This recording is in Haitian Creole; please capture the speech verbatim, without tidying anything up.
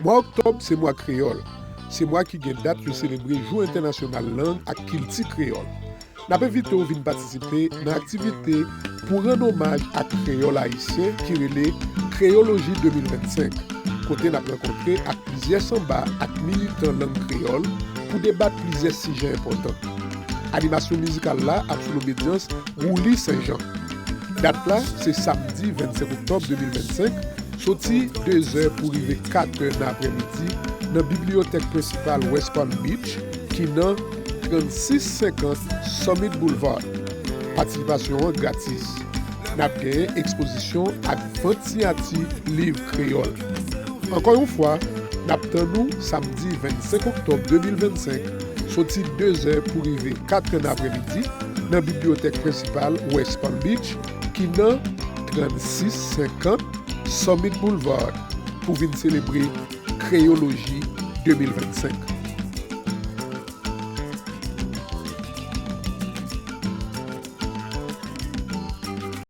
Mwa oktòb se mwa kreyòl. Se mwa ki gen dat yo selebre Jou Entènasyonal Lang ak Kilti Kreyòl. N ap envite w vin patisipe nan aktivite pou rann omaj ak kreyòl ayisyen ki rele Kreyoloji de mil vennsenk, kote n ap rankontre ak plizyè sanba ak militan lang kreyòl pou debat plizyè sijè enpòtan. Animasyon mizikal la ap sou lobedyans Wooly Saint Jean. Dat la, se samdi vennsenk oktòb de mil vennsenk, soti de zè pou rive kat è nan aprèmidi, nan bibliyotèk prensipal West Palm Beach, ki nan trannsis senkant Summit Boulevard. Patisipasyon an gratis. N ap genyen ekspozisyon ak vant siyati liv kreyòl. Ankò yon fwa, n ap tann ou samdi vennsenk oktòb de mil vennsenk, soti de zè pou rive kat è nan aprèmidi, nan bibliyotèk prensipal West Palm Beach, ki nan trannsis senkant Summit Boulevard, pou vin selebre Kreyoloji de mil vennsenk.